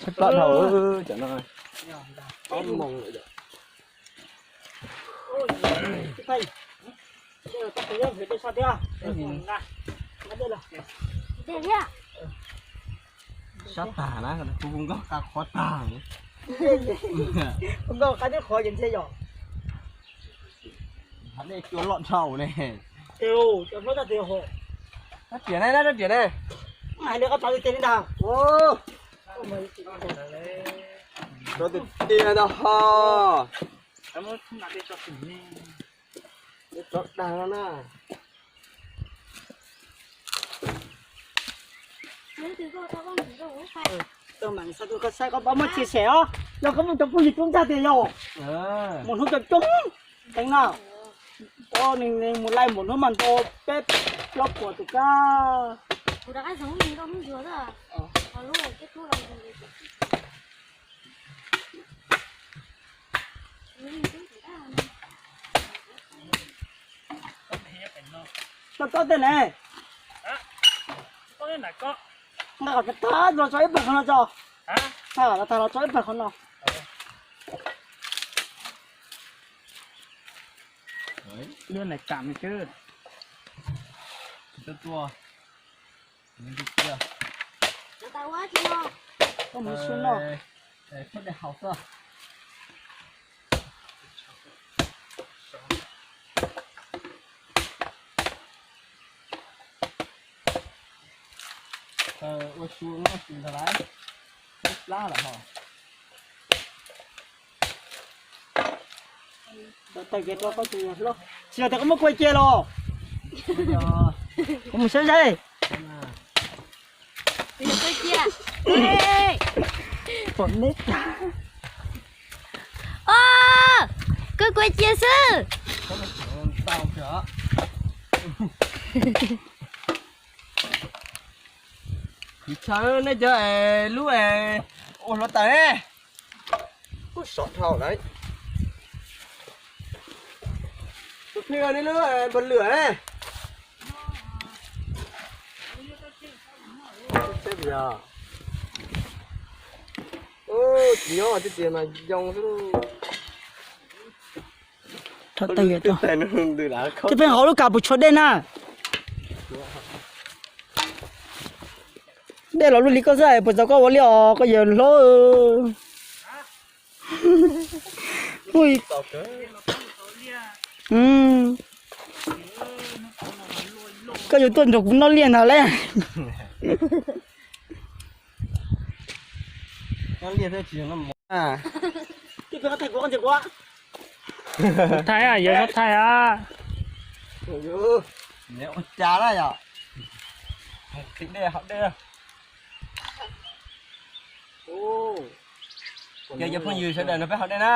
Ploj dhau cov no. Sab tag na, kuv nkauj qab qhuav tag. Nkauj qab twb qhuav ces ntshe yog nej cua loj dhau ne. Rab riam ne, rab riam ne. Hais li qab plaws li ntag. Rau tiag tiag ntag ho. Rov dag no na. Tau mam xa tus koj saib koj pab muab chia sẻ os, yog koj muaj cov phooj ywg coob tshaj tiag yog mus hnub coob coob teev na. Ua neeg mus laij mus hnub mas nto peb plaub puas tus kab. Tau koj tej ne. Nqa kom tag los tso ib pawg qhov no tso. Nqa kom tag los tso ib pawg qhov no. Lub nais kam xwb. Koj mus su no. Ua su no su ntag lauj. Peb plab lawm ho. Tsis yog tias koj muab kuav cia los? Kuv mus saib saib. Pom neb tag. Koj kuav cia xwb. Kuv chaw nej cov lub ua hluav taws ne. Kuj sov dhau lawm. Tus pheej nej lub npawg lwm ne. Tsis nyob tiag tiag mas yoo xwb. Tej pheej hauv lub kas puas tshuav dej na? Dej los luaj li koj xwb es puas txaus koj ua li os koj yawg hlob? Koj yuav tuaj nrog kuv noj liaj ntag lauj. Thaij, yawg thaij a. Ua cas na yom? Qhib dej haus dej. Yog cov phooj ywg sawv daws no peb haus dej na.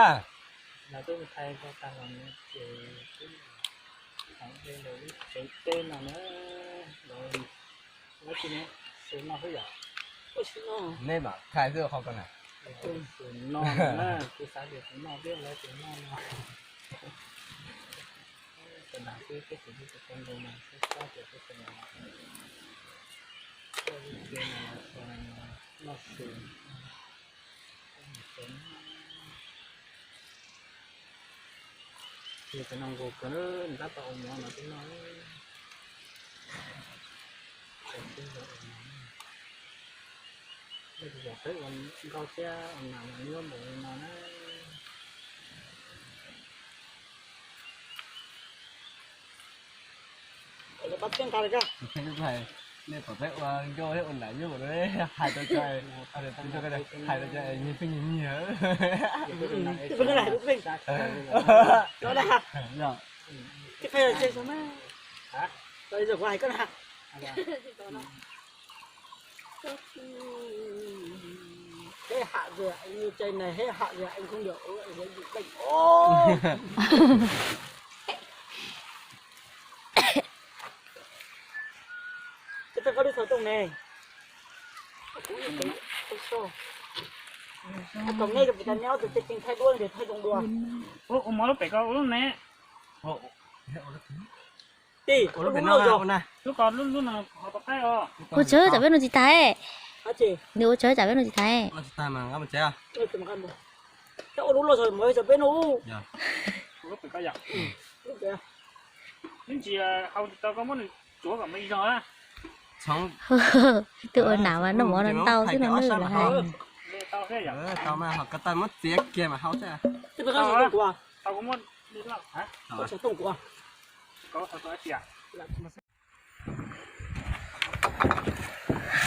Nej mam thaij xwb qhov ko na. Ces cov no nkaus kawg, ntab tau ua mov no twb noj. Yog peb ua nkauj thiab ua nas mas nyuaj npaum li no na. Nej pom peb ua nkauj thiab ua nas nyuaj npaum no, hais rau cov, hais rau cov nyiag pheej nyiag nyiag. Hết hạn rồi, anh yêu chay này hết hạn rồi, anh không được uống rượu bệnh. Ồ. Cái tay có đứa thờ tông này. Không nghe được người ta nói từ trên thay đuôi để thay đồng đùa. Ủa, ủa, món lốp pẹt con ủa lốp nè. Ua tsaug, tam peb nuj tsis tas. Nws ua tsawg tsam peb noj tsis tag. Twb ua nam mas noj mov ntau xwb no nawb.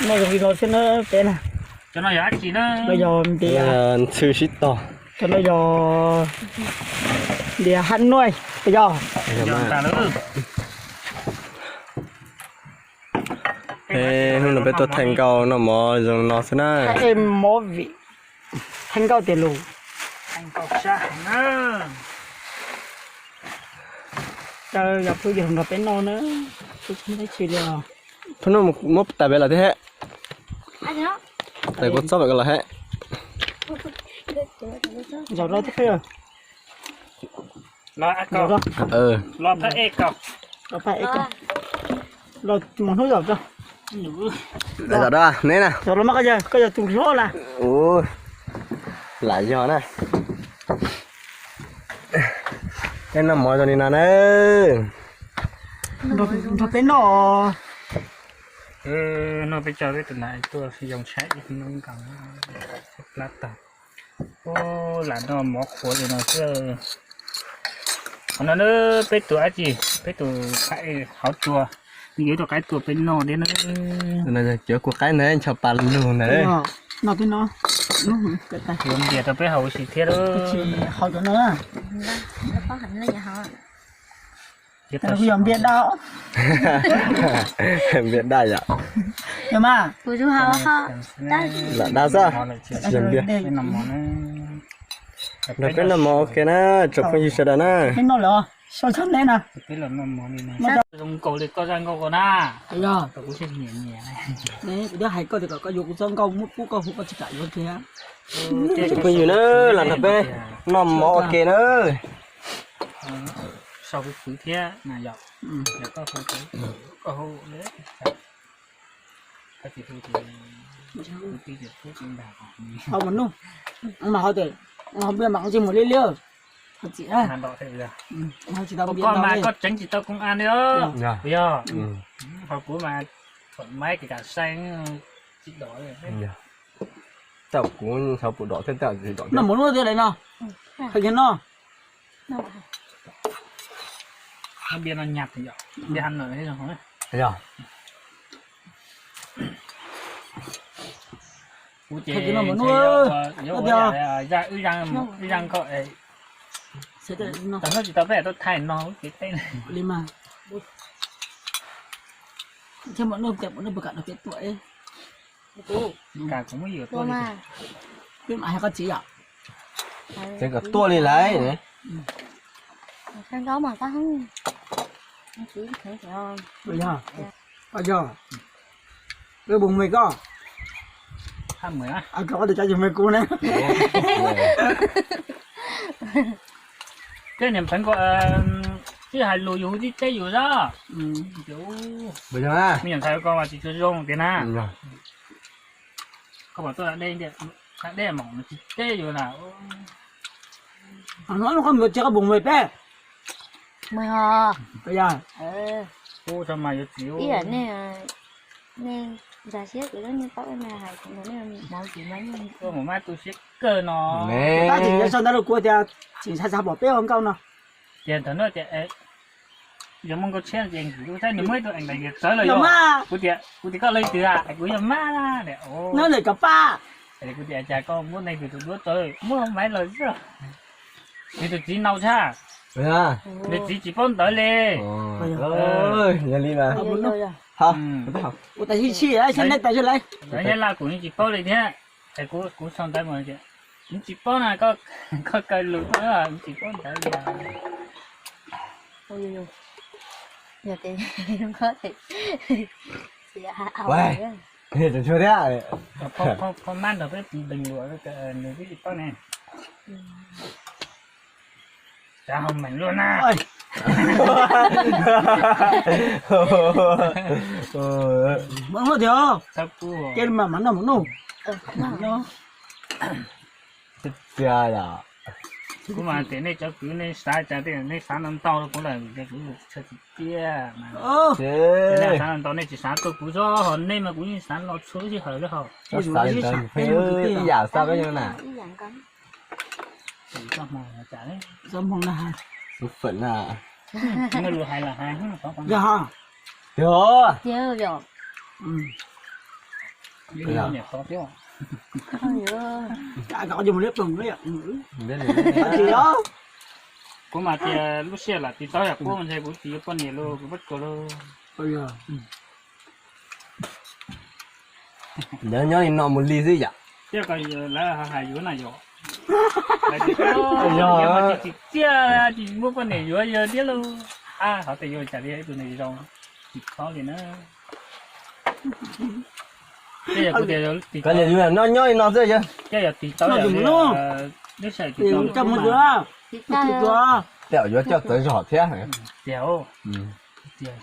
Noj zoo li no xwb na peb na. Cov no yog ntiav, ntxhw sib tog. Cov no yog ntiav hab nuaj, yog. Hnub no peb tuaj thaij nkauj noj mov zoo no xwb na. Movie, thaij nkauj tiag lus. Caw yog phooj ywg nrog peb noj na. Peb tsis muaj dab tsi li os. Phooj ywg muab tas pem los thiab. Tais kuv txob pem ko los thiab. Zaum rau thiab. Los mus hnub zaum rau. Zaum rau neb na. Zaum los mas koj yog, koj yog tus hlob las. Lam yog na. Peb noj mov zoo li no na. Nrog peb noj. No peb coj peb tus nam tuaj yoo tshab ib hnub nkaus plab tag. Lam noj mov qhuav li no xwb. Qhov no na, peb tus dab tsi, peb tus qaib hauv tua, nws yuav ib tug qaib tua peb noj thiab na. Cov kua qaib ntawd ncho pa lug ntawd. Ntias rau peb haus ua si thiab. Npias daj yom. Lam daj xwb. Nrog peb noj mov ua ke na tsoom phooj ywg sawv daws na. Zoo nkaus li koj zaj nkauj ko na. Tsoom phooj ywg na, los nrog peb noj mov ua ke na. Sau kuv kwv thiab na yom. Hau mas noj, mas hau tias, hau npias mas qhov tsis mus liab liab. Koj mas koj tseev tsis tau koob as li. Yog, hau kuv mas thaum maib kev kam sai tsis dom li. Tau kuv xyov puas dom thiab, tsis dom. Noj mov lub tiag li no, hais kiag no. Npias no nyab yom, npias hab no. Yog. Kuv ces yog wb zaj nkauj es, tam no tsis tau peb tuaj thaij no kev teb li mas. Thiab mos nuj tias mos nuj puas kam nrog peb tuaj. Kam kuv muab yuav tuaj li. Peb mam hais koj txiv yom. Tseev kom tuaj li lawm. Yog, yog, lawv mus me koj. Koj tias cov yug me kuv ne. Tej niam pheev ko tsis hais lus yus hu tib teb yus xwb. Me nyuam ntxhais ko mas tsis tshua zoo tiag na. Koj pom tuaj da dej, da dej mom tsis teb yus na. Koj mus tsis koj mus me peb. Mus ho. Ub, tso mas yuav txiv. Ib yam nej, nej ntag siab kuv lub nej paub nej hais kuv ntawd nej mus tsis mas nej. Mus mas tu siab kawg no. Tab sis yuav sau ntawv rau kuv tias tsis ntshai tsam pom peb ua nkauj no. Tias thaum no tias yog muaj nkauj tshiab ces nkim lub saib nws muaj ib tug ees tais yog txawv los yog. Kuv tias, kuv tias koj leej twg a, kuv yog mab na. Nws cov pab. Kuv tias cas koj muab leej twg tus duab txawv, muab maiv los xwb. Nws tus txiv nau tshaj, nws txiv tsis paub ntawv li. Yog li mas. Ua tas sib sib, sib neb tas sib lawm. Neb laj kuv yeej tsis paub li thiab. Es kuv sau ntawv mus tias, nws tsis paub na, koj kaw lus tuaj, nws tsis paub ntawv li. Phauj mab nrog peb npeeg luam, nws twb tsis paub ne. Tsav hau meem luaj na. Mas no tiag, ces mas mas no mas no. Tiag yom. Kuv mas tias nej cov kwv nej xav cas tej nej xav ntau ntau rau kuv lawm ces kuv tsis tiag. Nej xav ntau ntau nej tsis xav tuaj kuv zog, ho nej mas kuv yeej xav los txhua lub sij hawm li ho. Ib yam xav peb yog na. Yog. Kuv mas tias lub sij hawm lam tiv tau yam kuv mas ntshe kuv tsis yuav poj niam lauj, kuv pab tsuas lauj. Nyob nyob li no mus li xwb yom. Thiab ko lawv hais yuav na yom. Yog tsis txiaj tsis muaj poj niam yuav yawg thiab lauj. Qhov tias yuav cas li ib tug neeg zoo tsis khob li na. Koj nyob nyob li no xwb yog. Thiab yog tig tau yam li lub sij hawm tig tau. Tej zaum yuav coj txawv zog thiab. Tiag.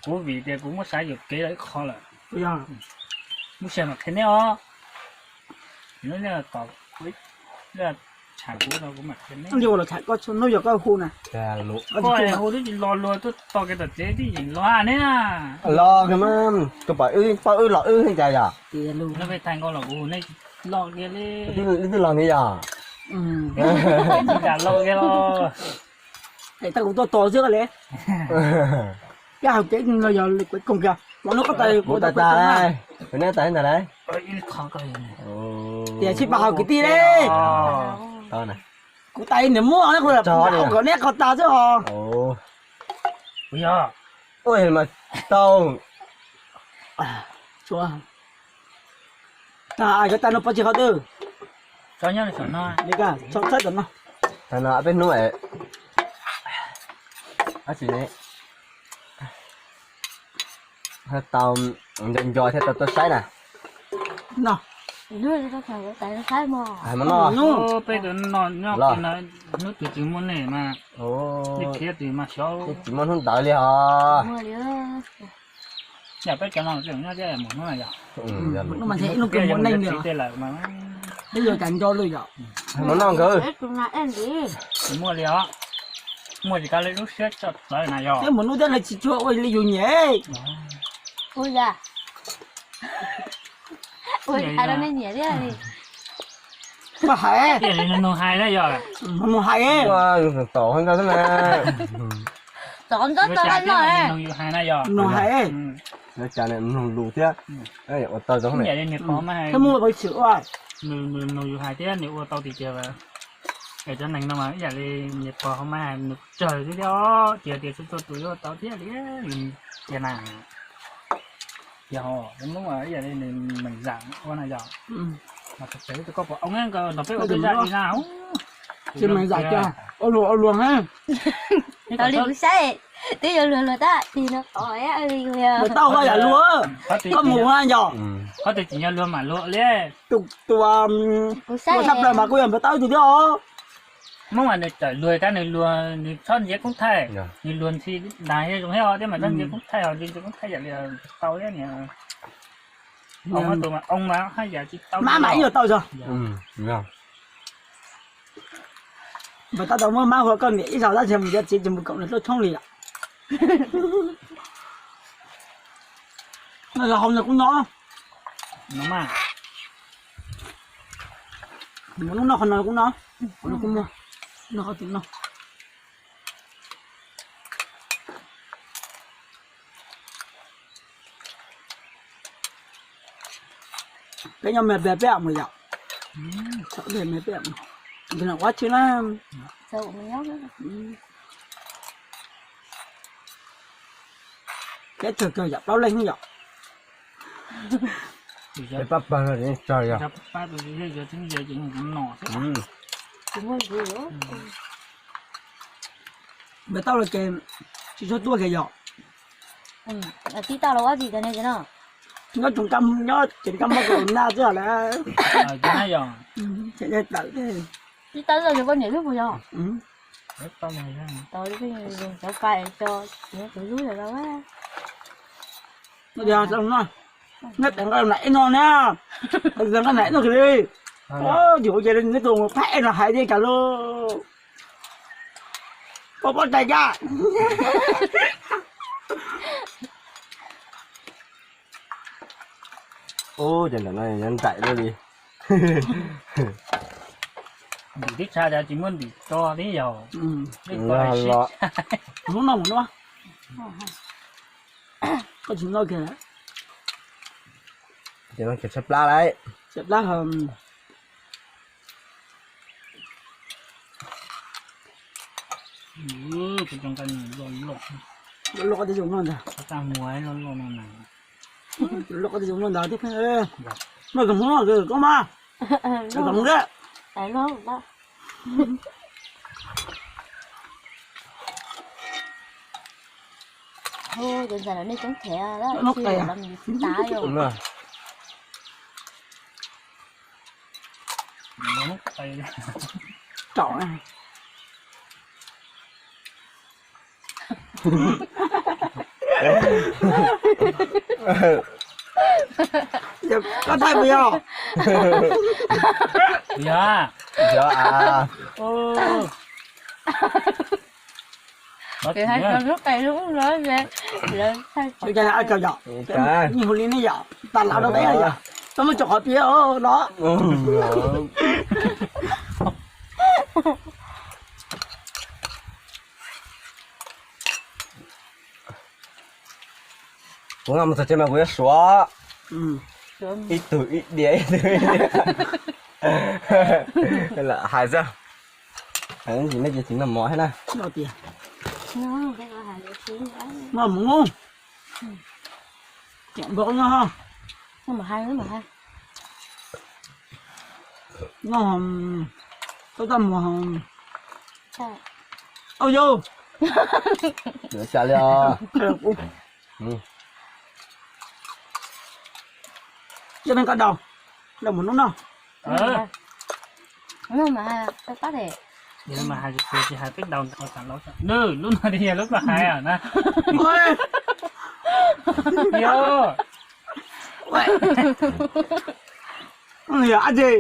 Kuv vim tias kuv muab xav yuam kev lawm ib qho lawm. Muab xav mam qhia neb os. Neb kom tsham kuv no kuv mam qhia neb. Hnub yog koj hu na. Koj hu twb tsis los luag tuaj tos kev tom tsev twb yeem los ne. Los kawg mas, tus pom wb pom wb los wb cas yom. Neb peb thaij nkauj los kuv hu neb los kiag li. Wb twb los ni yom. Tsis kam los kiag los. Es tau kuv tuaj tos xwb li. Yog hauv kev no yog kuv koom kiag los no koj tais kuv tais tais tais ntawd lauj. Tias sib pab hauv kwv tij li. Kuv tais niam muaj kom neb qhov tas xwb os. Ua mas tau. Tag kov tas no pov tsis qhov twg. Tag no peb hnub dab tsi ne, tau nco nco thiab tau tuaj saib na. Hais mas no, peb hnub twg tsis muaj nej mas, khiav twg mas xyov, tsis muaj hnub ntawd li os. Yog peb cov no nyob thiab mus hnub no yog, hnub mas ib hnub kawg mus neej li os. Peb yuav cas nco lawm yom. Mus noj nkawd. Tsis muaj li os. Muaj tsis kav li lub siab tso txawv na yog. Peb mus hnub thiab lawv tsis tshua ua li yus nyiam. Ua yam, ua yam rau nej nyiam thiab li. Koj hais, nug hais na yog, nug hais. Tom ntawd xwb na. Tom ntawd tau hais no, nug hais na yog, nug hais. Cas mloog lus thiab ua tau zoo. Thiab muaj peev xwm ua. Nws mloog yus hais thiab nws ua tau tiag tiag. Es cov neeg no mas ib yam li niam pog hauv maj hais nws tsawg xwb thiab, tiag tias txhua txhua tus yuav ua tau thiab li. Tiag na, yog ib yam li nws meem zam ua na yog. Mas txawm tus koj pom oo nkawd nrog peb ua twb zaj li na. Tsis meem zam cas, ua luag ua luag na. Tau li kuv saib, twb yuav luag luag tab tig no qhov li. Tau koj yam luag, koj mus na yog. Qhov twg tsis nco luag mam luag li. Tus ua sab plaws mas kuj yog npawg Taub ib tug thiab os. Hmoob mas nws txawm luag tab nws luag nws txhob ntxias koob thaij, nws luag ntxhi ntag thiab zoo thiab os, thiab mas txhob ntxias koob thaij os, ntxias koob thaij yam li tau thiab niam. Tus mas oo mas haj yam tsis tau. Mab mas ib yam tau zog. Npawg Taub tau muab mab hua koj niam ib zaug tab sis mus yuav txiv tsis mus koom nws tuaj tshoob li lawm. No yog hauv no kuv no. Mus noj qhov no kuv no. Qhov no kuv muag. Noj qhov twg no. Peb nyob me peb peb mus yom. Peb mus, ua tsi na. Peb tsawg kawg yom, plaub leeg yom. Peb pab pawg no tsawg yom. Npawg Taub los ces tsis tshua tuaj kiag yom. Tib tau los ua tsis tau ne no. Nyob tsoom kab, nyob tseem kab mob corona xwb lawm. Tseem tawm thiab. Tib tau los yog poj niam xwb puas yog? Tau, cov fai tso, tus hlub lawm. Nyob tes nqa nram ib no na, nqa nram ib no kiag li. Yus ces neb tus pab no hais tias cas lauj. Pab pab tais cas. Ub, ces ntawm no nyob nraim lawm li. Ntim tib tshaj cas tsis muaj ntim tso tib yog. Hnub no mus no, koj tsis no kiag. Ces no kiag tshaib plab lauj. Tshaib plab. Loj loj tej zaum no ntag. Loj loj tej zaum no ntag tib pheej. Noj kawg Hmoob kawg koj mas. Kawg Hmoob thiab. Ntxhais lawv nej coob thiab, ib hnub qis los mus tas yom. Tsaum. Koj thaij puas yog? Yog. Yog a. Ua cas lawv thaij tau yom? Nyias hu li nej yom, tas lav rau peb yom, tau muab tso qhov pia no. Kuv nqa mus txog tsev mas kuv yuav suav ib tug ib diav ib tug ib diav. Lam hais xwb. Hais ntsis nej ces tsis noj mov thiab na. Noj mov, noj npua noj. Noj, tab tab mus. Au yau. Cas li os. Coj nej koj daus, daus mus hnub no. Lub no yog lub koj hais na. Yog.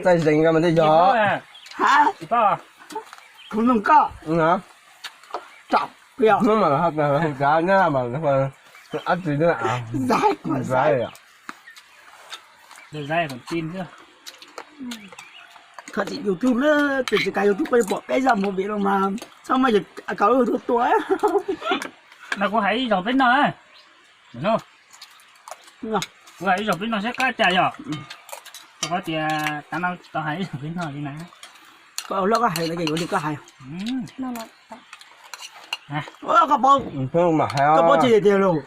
Txaij zeeg mas thiaj yog. Kuv nug koj. Hnub mas hais kav nyob mas ab tsi nyob. Koj tsis YouTube na, tus tsis kav YouTube koj yuav pom peb zaj movie los mas txhob muab yawg kav tua tua. No kuv hais ib zaug peb noj. Kuv hais ib zaug peb noj saib qab cas yog. Rau qhov tias tav no tau hais ib zaug peb noj li na. Koj hlob koj hais no ces yuav li koj hais. Koj paub, koj paub tsis tiag tiag los.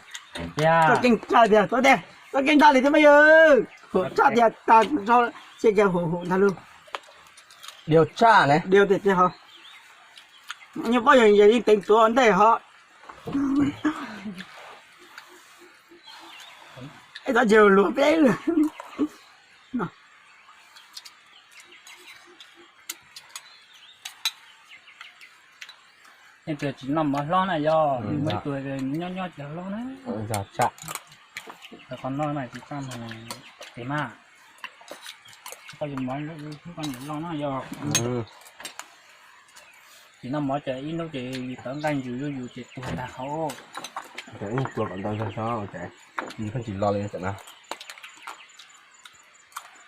Koj keej tshaj tiag, koj keej tshaj li thiab mas yawg. Hum tshaj tias tas, ces ces hum hum ntag lug. Diav tshaj ne, diav tiag tiag ho. Nyob paub yog yeej teev tuav ntej ho. Ib txoj ceg luag peb. Leej twg tsis noj mov hlob na yog, muaj ib tug nyob nyob tsis hlob na. Qhov no mas tsis txaj muag ces mas koj yuav mov koj niam loj na yog. Tsis noj mov ces ib hnub ces yus tawv nqaij yus yuav yus ces tuag ntag hauv. Ces ib hnub tuag kom ntau zog, ces yus pheej tsis los li tam no.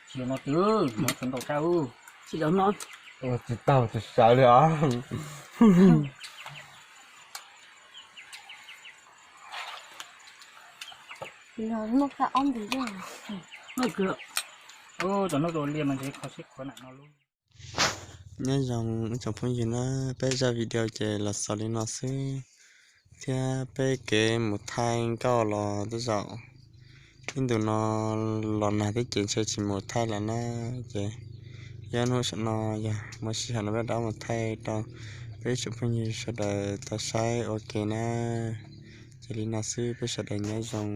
Tsis no twb no tsis ntaus tsab ub. Tsis no, tsis tau tsis sawv li os. Noj kawg. Ub, cov hnub rau liaj mas ntshe kho siab khuav nam no lub. Nyob zoo ib tsoom phooj ywg na, peb zaj video ces los xaus li no xwb, thiab peb kev mus thaij nkauj los tej zaum ib ntus no los nag thiab ces ntshe tsis mus thaij lawm na. Ces yog hnub sam no yog muaj sij hawm no peb rov mus thaij rau peb ib tsoom phooj ywg sawv daws tau saib ua ke na. Ces li no xwb, peb sawv daws nyob zoo.